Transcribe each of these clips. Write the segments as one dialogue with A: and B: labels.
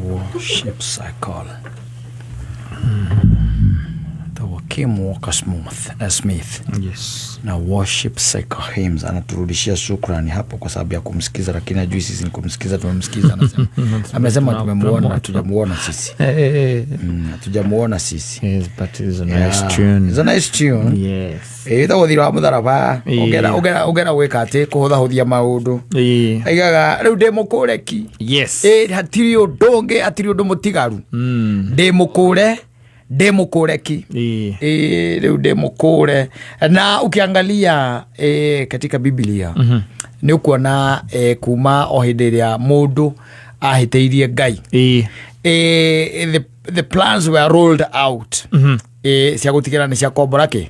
A: Worship Cycle. Tagwo Kim Walker Smith, Smith
B: Yes.
A: na Worship Cycle Hymns anaturudishia shukrani hapo kwa sababu ya kumsikiza, lakini ajui sisi ni kumsikiza, tumemsikiza anasema, amesema tumemuona, hatujamuona sisi. Hatujamuona sisi.
B: Yes, but it's a nice
A: Yeah.
B: tune.
A: It's a nice tune.
B: Yes.
A: Ĩtagwo thira wa mũtharaba.
B: Yeah.
A: Ũngĩenda gwĩka atĩ kũhũthahũthia maũndũ
B: Yeah.
A: aigaga rĩu ndĩ mũkũreki.
B: Yes.
A: Ĩ, hatirĩ ũndũ ũngĩ, hatirĩ ũndũ mũtigaru. Ndĩ mũkũre, ndĩ mũkũreki.
B: Yeah.
A: Ĩ, rĩu ndĩ mũkũre. Na ukiangalia katika Biblia nĩ ũkuona kuma o hĩndĩ ĩrĩa mũndũ ahĩtĩirie Ngai,
B: Yeah.
A: the plans were rolled out cia gũtigĩra nĩ ciakombora kĩ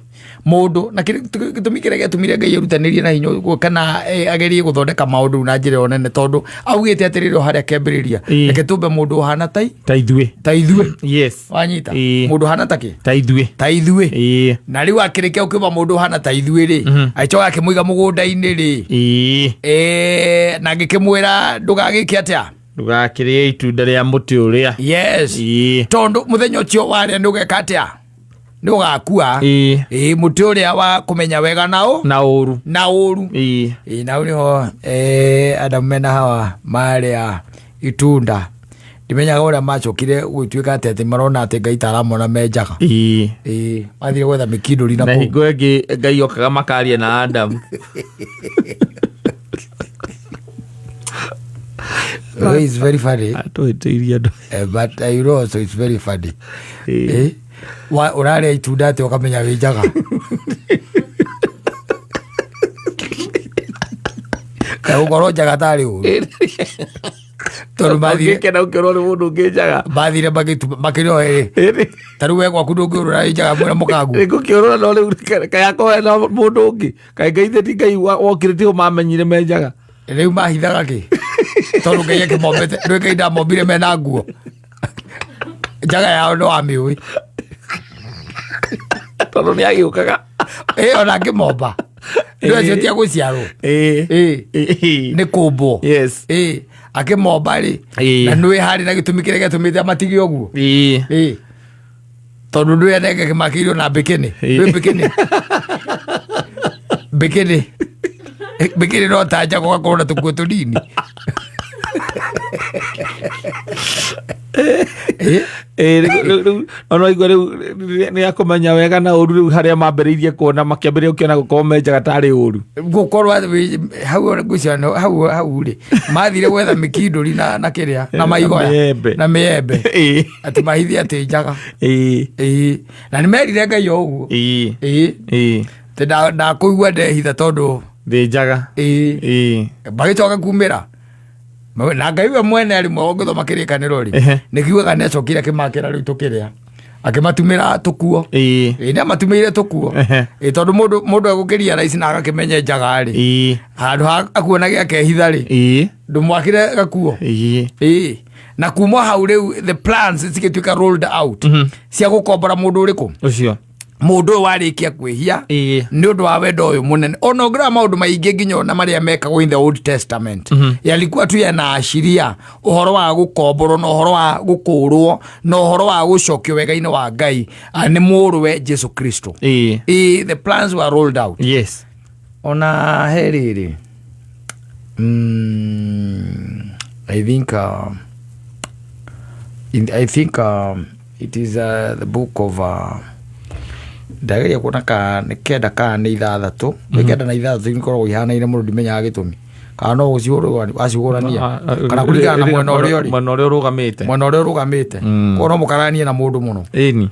A: mũndũ na gĩtũmi kĩrĩa gĩatũmire Ngai erutanĩrie na hinya ũguo kana agerie gũthondeka maũndũ na njĩra ĩyo nene, tondũ augĩte atĩrĩrĩ o harĩa kĩambĩrĩria, reke tũmbe mũndũ ũhana tai
B: Ta ithuĩ.
A: Ta ithuĩ.
B: Yes.
A: Wanyita?
B: Ĩĩ.
A: Mũndũ ũhana ta kĩ?
B: Ta ithuĩ.
A: Ta ithuĩ.
B: Ĩĩ.
A: Na rĩu akĩrĩkia gũkĩũmba mũndũ ũhana ta ithuĩ rĩ, agĩcoka akĩmũiga mũgũnda-inĩ rĩ.
B: Ĩĩ.
A: Na ngĩkĩmwĩra ndũgagĩke atĩa?
B: Ndũgakĩrĩe itunda rĩa mũtĩ ũrĩa.
A: Yes.
B: Ĩĩ.
A: Tondũ mũthenya ũcio warĩa nĩ ũgeka atĩa? Nĩ ũgakua.
B: Ĩĩ.
A: Ĩĩ, mũtĩ ũrĩa wa kũmenya wega na ũ
B: Na ũru.
A: Na ũru.
B: Ĩĩ.
A: Ĩĩ, na hau nĩho Adamu mena Hawa marĩa itunda, ndimenyaga ũrĩa macokire gũtuĩka atĩ marona atĩ Ngai taramona me njaga.
B: Ĩĩ.
A: Ĩĩ, mathire gwetha mĩkindũri na
B: Na
A: kũu.
B: hingo ĩngĩ Ngai okaga makaria na Adamu.
A: Oh, it's very funny.
B: Atũhĩtĩirie andũ.
A: But you know also it's very funny.
B: Ĩĩ.
A: Ũrarĩa itunda atĩ ũkamenya wĩ njaga. Kaĩ gũkorwo njaga tarĩ ũru? Tondũ mathire
B: Ũngĩkena ũkĩorwo nĩ mũndũ ũngĩ njaga.
A: Mathire makĩrĩa ĩ ta rĩu we gwaku ndũngĩũrũra wĩ njaga mwĩra mũkagu.
B: Nĩngũkĩũrũra no rĩu kaĩ akorwo na mũndũ ũngĩ, kaĩ Ngai ithe ti Ngai wokire tiho mamenyire me njaga.
A: Rĩu mahithaga kĩ? Tondũ Ngai akĩmombĩte, ndũĩ Ngai ndamombire mena nguo. Njaga yao no amĩũĩ.
B: Tondũ nĩ agĩũkaga.
A: Ĩ, ona angĩmomba ndũ acio ti agũciarwo.
B: Ĩĩ.
A: Ĩ,
B: Ĩĩ.
A: nĩ kũmbwo.
B: Yes.
A: Ĩ, akĩmomba rĩ,
B: Ĩĩ.
A: na nĩwĩ harĩ na gĩtũmi kĩrĩa gĩatũmĩte amatige ũguo.
B: Ĩĩ.
A: Ĩ, tondũ ndũĩ anenge kĩmakĩirio na mbĩkĩnĩ.
B: Ĩĩ.
A: Ndũĩ mbĩkĩnĩ, mbĩkĩnĩ, mbĩkĩnĩ no ta njaga ũgakorwo na tũkuo tũnini. Ĩ.
B: Ĩĩ, rĩu ona igua rĩu nĩ akũmenya wega na ũru, rĩu harĩa mambĩrĩirie kuona, makĩambĩrĩria gũkĩona gũkorwo me njaga tarĩ ũru.
A: Gũkorwo atĩ hau ngwĩciria hau rĩ mathire gwetha mĩkindũri na kĩrĩa na maigoya.
B: Mĩembe.
A: Na mĩembe.
B: Ĩĩ.
A: Atĩ mahithe atĩ njaga.
B: Ĩĩ.
A: Ĩĩ, na nĩ merire Ngai o ũguo.
B: Ĩĩ.
A: Ĩĩ.
B: Ĩĩ.
A: Atĩ ndakũigua ndehitha tondũ
B: Thĩ njaga.
A: Ĩĩ.
B: Ĩĩ.
A: Magĩcoka kumĩra na Ngai we mwene arĩ mwega, ũngĩthoma Kĩrĩkanĩro rĩ, nĩ kiugaga nĩ acokire akĩmakĩra rĩu tũkĩrĩa akĩmatumĩra tũkuo.
B: Ĩĩ.
A: Ĩĩ, nĩ amatumĩire tũkuo. Ĩĩ, tondũ mũndũ egũkĩria raici na agakĩmenya njaga rĩ,
B: Ĩĩ.
A: handũ ha akuona gĩakehitha rĩ,
B: Ĩĩ.
A: ndũmwakĩre gakuo.
B: Ĩĩ.
A: Ĩĩ, na kuma hau rĩu the plans cigĩtuĩka rolled out cia gũkombora mũndũ ũrĩkũ?
B: Ũcio.
A: Mũndũ ũyũ warĩkia kwĩhia.
B: Ĩĩ.
A: Nĩ ũndũ wa wendo ũyũ mũnene, ona ũngĩrora maũndũ maingĩ nginya ona marĩa mekagwo in the Old Testament yalikuwa tu yanaashiria ũhoro wa gũkomborwo na ũhoro wa gũkũrwo na ũhoro wa gũcokio wega-inĩ wa Ngai, nĩ mũrũwe Jesu Kristo.
B: Ĩĩ.
A: Ĩĩ, the plans were rolled out.
B: Yes.
A: Ona he rĩrĩ, I think it is the book of ndageria kuona ka nĩ kenda kana nĩ ithathatũ, nĩ kenda na ithathatũ ikoragwo ihanaine mũno, ndimenyaga gĩtũmi kana no wacihũrania kana kũringana na mwena ũrĩa ũrĩ.
B: Mwena ũrĩa ũrũgamĩte.
A: Mwena ũrĩa ũrũgamĩte. Koguo no mũkaranie na mũndũ mũno.
B: Ĩni.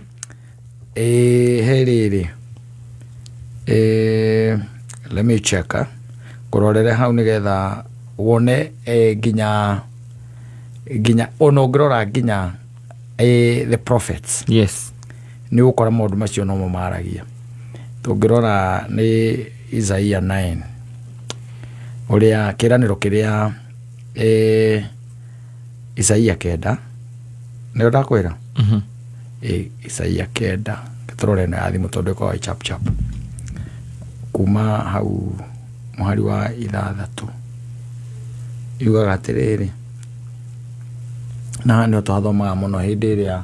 A: Ĩĩ, he rĩrĩ, let me check, ngũrorere hau nĩgetha wone nginya ona ũngĩrora nginya the prophets, nĩ ũgũkora maũndũ macio nomo maragia. Tũngĩrora nĩ Isaia 9, ũrĩa kĩranĩro kĩrĩa Isaia 9 nĩyo ndakwĩra. Isaia 9, tũrore ĩno ya thimũ tondũ ĩkoragwo ĩ chap chap. Kuma hau mũhari wa 6 yugaga atĩrĩrĩ. Na nĩ tũhathomaga mũno hĩndĩ ĩrĩa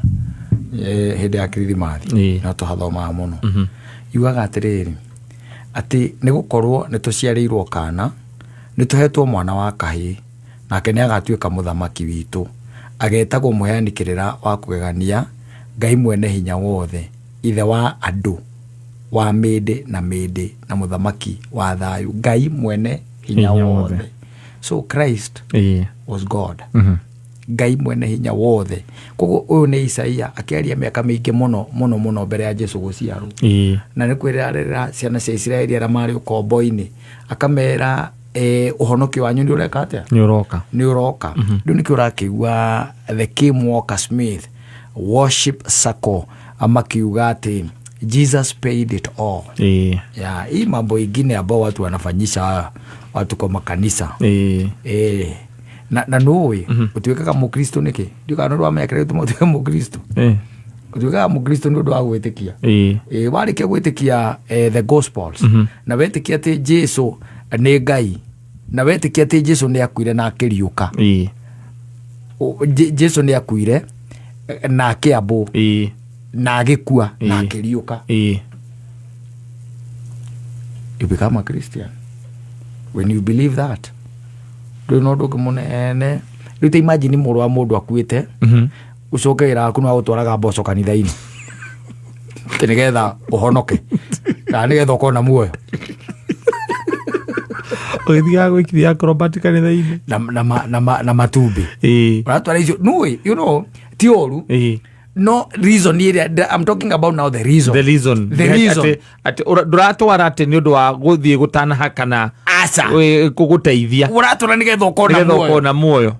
A: hĩndĩ ya kirithimathi. No tũhathomaga mũno. Yugaga atĩrĩrĩ, atĩ nĩ gũkorwo nĩ tũciarĩirwo kana, nĩ tũhetwo mwana wa kahĩĩ, nake nĩ agatuĩka mũthamaki witũ. Agetagwo mũheani kĩrĩra wa kũgegania, Ngai mwene hinya wothe, ithe wa andũ wa mĩndĩ na mĩndĩ, na mũthamaki wa thayũ. Ngai mwene hinya
B: Hinya wothe.
A: wothe. So Christ was God. Ngai mwene hinya wothe. Koguo ũyũ nĩ Isaia akĩaria mĩaka mĩingĩ mũno mũno mũno mbere ya Jesu gũciarwo. Na nĩ kwĩrarĩra ciana cia Isiraeli arĩa marĩ ũkombo-inĩ, akamera ũhonokio wanyu nĩ ũreka atĩa?
B: Nĩ ũroka.
A: Nĩ ũroka. Rĩu nĩkĩo ũrakĩigua the Kim Walker Smith Worship Circle makiuga atĩ Jesus paid it all. Ya, hii mambo ingine ambao watu wanafanyisha watu kwa makanisa. Na nũĩ ũtuĩkaga mũkristo nĩkĩ? Ndiũĩ kana nĩ ũramenya kĩrĩa gĩtũmaga ũtuĩke mũkristo. Ũtuĩkaga mũkristo nĩ ũndũ wa gwĩtĩkia. Warĩkia gwĩtĩkia the gospels, na wetĩkia atĩ Jesu nĩ Ngai, na wetĩkia atĩ Jesu nĩ akuire na akĩriũka. Jesu nĩ akuire na akĩambwo na agĩkua na akĩriũka. You become a Christian when you believe that. Rĩu no ũndũ ũngĩ mũnene. Rĩu ta imagine mũrũ wa mũndũ akuĩte, ũcoke wĩra waku nĩ wa gũtwaraga mboco kanitha-inĩ atĩ nĩgetha ũhonoke kana nĩgetha ũkorwo na muoyo.
B: Ũgĩthiaga gwĩkiria acrobat kanitha-inĩ.
A: Na matumbĩ. Ũratwara icio nũĩ, ti ũru. No reason ĩrĩa I'm talking about now, the reason.
B: The reason.
A: The reason.
B: Atĩ ndũratwara atĩ nĩ ũndũ wa gũthiĩ gũtanaha kana
A: Aca.
B: Gũgũteithia.
A: Ũratwara nĩgetha ũkorwo na
B: Nĩgetha
A: muoyo.
B: ũkorwo na muoyo.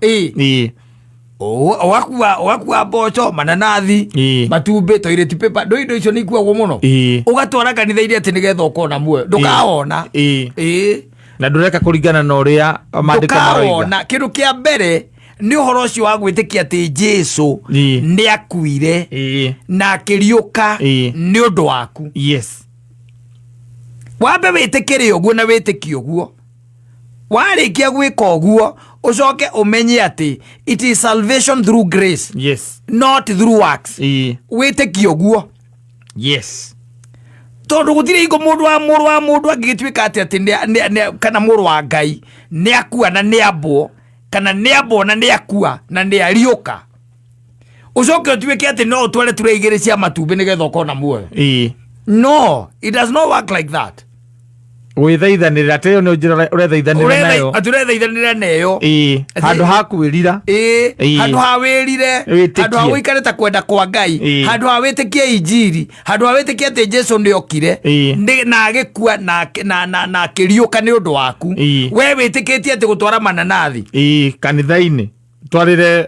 A: Ũgakua mboco, mananathi, matumbĩ, toilet paper, ndũ indo icio nĩ ikuagwo mũno. Ũgatwara kanitha-inĩ atĩ nĩgetha ũkorwo na muoyo. Ndũkawona.
B: Na ndũreka kũringana na ũrĩa maandĩko maroiga.
A: Ndũkawona. Kĩndũ kĩa mbere nĩ ũhoro ũcio wa gwĩtĩkia atĩ Jesu nĩ akuire na akĩriũka nĩ ũndũ waku. Wambe wĩtĩkĩre ũguo na wĩtĩkie ũguo. Warĩkia gwĩka ũguo, ũcoke ũmenye atĩ it is salvation through grace. Not through works. Wĩtĩkie ũguo. Tondũ gũtirĩ hingo mũndũ wa mũrũ wa mũndũ angĩgĩtuĩka atĩ atĩ nĩ, nĩ, nĩ, kana mũrũ wa Ngai nĩ akua na nĩ ambwo, kana nĩ ambwo na nĩ akua na nĩ ariũka. Ũcoke ũtuĩke atĩ no ũtware tura igĩrĩ cia matumbĩ nĩgetha ũkorwo na muoyo. No, it does not work like that.
B: Gwĩthaithanĩrĩra, atĩ ĩyo nĩ njĩra ũrethaithanĩra nayo.
A: Atĩ ũrethaithanĩra nayo. Atĩ
B: Handũ ha kwĩrira.
A: Handũ ha wĩrire,
B: Wĩtĩkie.
A: handũ ha ũikare ta kwenda kwa Ngai, handũ ha wĩtĩkie injiri, handũ ha wĩtĩkie atĩ Jesu nĩ okire, na agĩkua, na akĩriũka nĩ ũndũ waku. We wĩtĩkĩtie atĩ gũtwara mananathi.
B: Kanitha-inĩ. Twarĩre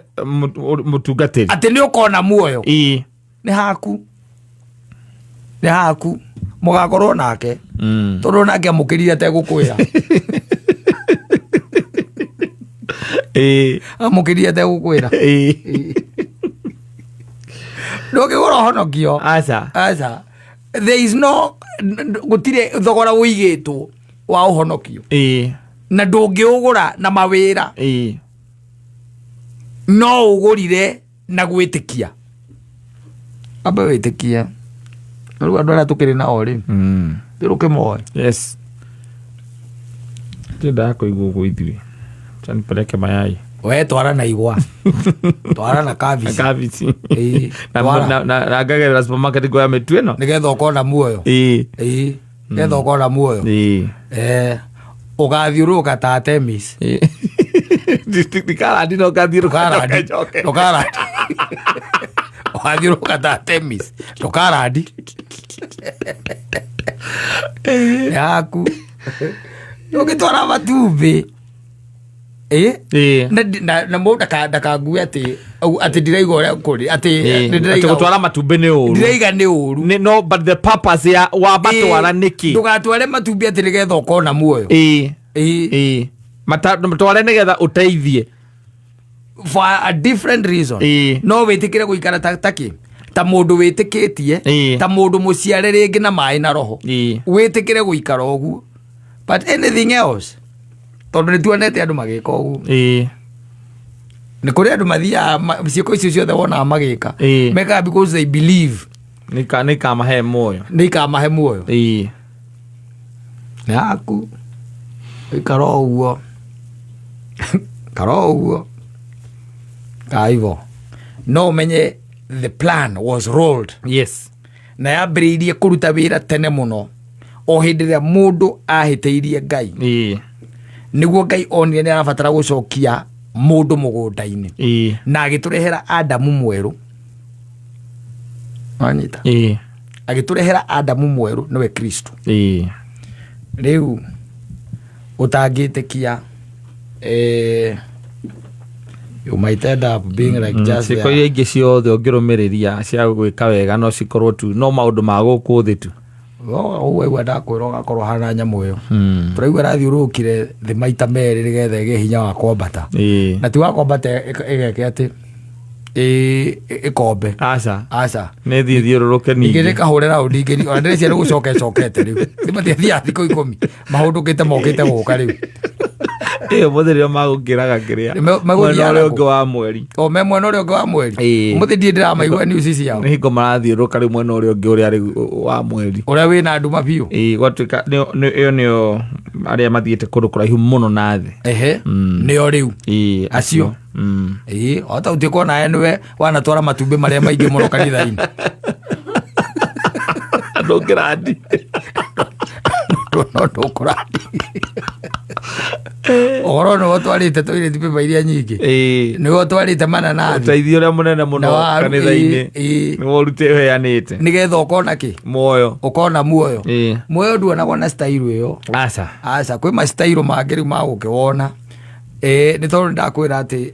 B: mũtungatĩri.
A: Atĩ nĩ ũkona muoyo. Nĩ haku. Nĩ haku. Mũgakorwo nake. Tondũ nake amũkĩrire ategũkwĩra. Amũkĩrire ategũkwĩra. Ndũngĩgũra ũhonokio.
B: Aca.
A: Aca. There is no, gũtirĩ thogora ũigĩtwo wa ũhonokio. Na ndũngĩũgũra na mawĩra. No ũgũrire na gwĩtĩkia. Amba wĩtĩkie. Rĩu andũ arĩa tũkĩrĩ nao rĩ, ndũrũkĩmoe.
B: Yes. Ndiendaga kũigua ũguo ithuĩ. Acha nipeleke mayai.
A: We twara na igwa. Twara na kabici.
B: Kabici.
A: Twara.
B: Na ngagerera supermarket ngoya mĩtu ĩno.
A: Nĩgetha ũkorwo na muoyo. Nĩgetha ũkorwo na muoyo. Ũgathiũrũrũka ta Artemis.
B: Ndikarandi no ngathiũrũrũka
A: Ndũkarandi.
B: njoke.
A: Ndũkarandi. Ũgathiũrũrũka ta Artemis. Ndũkarandi. Yaku. Ũngĩtwara matumbĩ. Na mũndũ ndakangue atĩ ndiraigua ũrĩa kũrĩ, atĩ nĩ ndĩraiga
B: Atĩ gũtwara matumbĩ nĩ ũru.
A: Ndĩraiga nĩ ũru.
B: Nĩ, no, but the purpose ya wamatwara nĩkĩ?
A: Ndũgatware matumbĩ atĩ nĩgetha ũkorwo na muoyo.
B: Matware nĩgetha ũteithie.
A: For a different reason. No wĩtĩkĩre gũikara ta kĩ? Ta mũndũ wĩtĩkĩtie, ta mũndũ mũciare rĩngĩ na maĩ na roho. Wĩtĩkĩre gũikara ũguo. But anything else, tondũ nĩ tuonete andũ magĩka ũguo. Nĩ kũrĩ andũ mathiaga ciĩko icio ciothe wonaga magĩka,
B: Ĩĩ.
A: mekaga because they believe
B: Nĩ ikamahe muoyo.
A: Nĩ ikamahe muoyo.
B: Ĩĩ.
A: Nĩ yaku, ikara o ũguo, ikara o ũguo kaivo, no ũmenye the plan was rolled na yambĩrĩirie kũruta wĩra tene mũno, o hĩndĩ ĩrĩa mũndũ ahĩtĩirie Ngai, nĩguo Ngai onire nĩ arabatara gũcokia mũndũ mũgũnda-inĩ, na agĩtũrehera Adamu mwerũ. Wanyita?
B: Ĩĩ.
A: Agĩtũrehera Adamu mwerũ, nĩwe Kristo. Rĩu ũtangĩtĩkia, you might end up being like just
B: Ciĩko
A: there.
B: iria ingĩ ciothe ũngĩrũmĩrĩria cia gwĩka wega no cikorwo tu no maũndũ ma gũkũ thĩ tu.
A: Ũguo aigua ndakwĩra ũgakorwo hana nyamũ ĩyo tũraigua ĩrathiũrũrũkire thĩ maita merĩ nĩgetha ĩgĩe hinya wa kwambata, na ti wa kwambata ĩgeke atĩ ĩkombe.
B: Aca.
A: Aca.
B: Nĩ thiĩ thiũrũrũke.
A: Ningĩ
B: Ningĩ
A: rĩkahũre raundi ingĩ, ona ndĩreciria nĩ gũcoka ĩcokete rĩu, nĩ matiathiaga thikũ 10 mahũndũkĩte mokĩte gũka rĩu.
B: Ĩyo mũthĩ rĩo magũkĩraga kĩrĩa
A: Megũthiaga
B: mwena ũrĩa
A: kũ?
B: ũngĩ wa mweri.
A: O me mwena ũrĩa ũngĩ wa mweri.
B: Ĩĩ.
A: Mũthĩ ndiĩ ndĩramaigua news ciao.
B: Nĩ hingo marathiũrũrũka rĩu mwena ũrĩa ũngĩ ũrĩa rĩu wa mweri.
A: Ũrĩa wĩna nduma biũ.
B: Ĩĩ, gwatuĩka ĩyo nĩyo arĩa mathiĩte kũndũ kũraihu mũno na thĩ.
A: Ehe, nĩo rĩu.
B: Ĩĩ.
A: Acio. Ĩĩ, ota ũtuĩka onawe nĩwe wanatwara matumbĩ marĩa maingĩ mũno kanitha-inĩ.
B: Ndũngĩrandi.
A: No ndũkũrandi ũhoro nĩwe ũtwarĩte toilet paper iria nyingĩ, nĩwe ũtwarĩte mananathi.
B: Ũteithio ũrĩa mũnene mũno
A: Na waru,
B: kanitha-inĩ
A: ĩĩ.
B: nĩwe ũrutĩ ũheanĩte.
A: Nĩgetha ũkona kĩ?
B: Muoyo.
A: Ũkona muoyo. Muoyo nduonagwo na style ĩyo.
B: Aca.
A: Aca, kwĩ mastairo mangĩ rĩu magũkĩwona. Nĩ tondũ nĩndakwĩra atĩ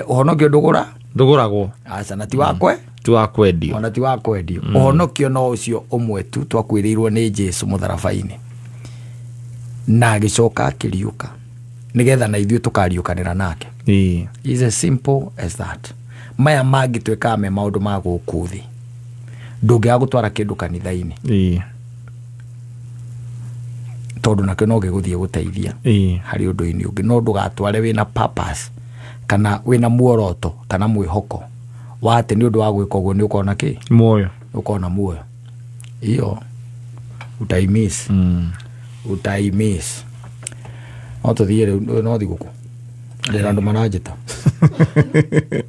A: ũhonokio ndũgũra.
B: Ndũgũragwo.
A: Aca, na ti wakwe.
B: Ti wa kwendio.
A: Ona ti wa kwendio. Ũhonokio no ũcio ũmwe tu twakuĩrĩirwo nĩ Jesu mũtharaba-inĩ na agĩcoka akĩriũka nĩgetha na ithuĩ tũkariũkanĩra nake. Is as simple as that. Maya mangĩ twĩkaga me maũndũ ma gũkũ thĩ. Ndũngĩaga gũtwara kĩndũ kanitha-inĩ, tondũ nakĩo no gĩgũthiĩ gũteithia harĩ ũndũ-inĩ ũngĩ, no ndũgatware wĩna purpose kana wĩna muoroto kana mwĩhoko wa atĩ nĩ ũndũ wa gwĩka ũguo nĩ ũkona kĩ.
B: Muoyo.
A: Nĩ ũkona muoyo. Iyo utaimiss. Utaimiss. No tũthiĩ rĩu, no thigũkũ ndĩra andũ maranjĩta.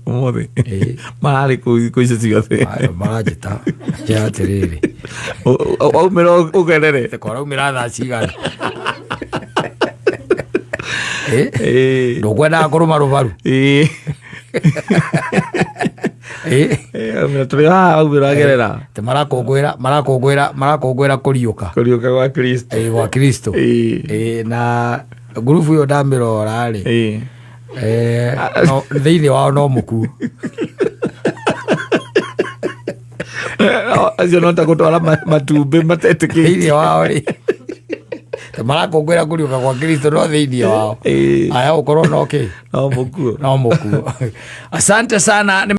B: Ũmũthĩ
A: Ĩĩ.
B: Mararĩ kũ thikũ icio ciothe?
A: Ayo, maranjĩta njĩra atĩrĩrĩ.
B: Waumĩra ũgerere.
A: Kwaraumĩra thaa cigana? Ĩ?
B: Ĩĩ.
A: Ndũkwendaga kũrũma rũbaru.
B: Ĩĩ.
A: Ĩ?
B: Ĩĩ, waumĩra tũrĩ haha, waumĩra wagerera.
A: Atĩ marakũngũĩra kũriũka.
B: Kũriũka gwa Kristo.
A: Ĩ, gwa Kristo.
B: Ĩĩ.
A: Ĩ, na ngurubu ĩyo ndamĩrora rĩ, thĩinĩ wao no mũkuo.
B: Acio no ta gũtwara matumbĩ matetĩkĩtie.
A: Thĩinĩ wao rĩ, ta marakũngũĩra kũriũka gwa Kristo, no thĩinĩ wao aya gũkorwo no kĩ?
B: No mũkuo.
A: No mũkuo. Asante sana.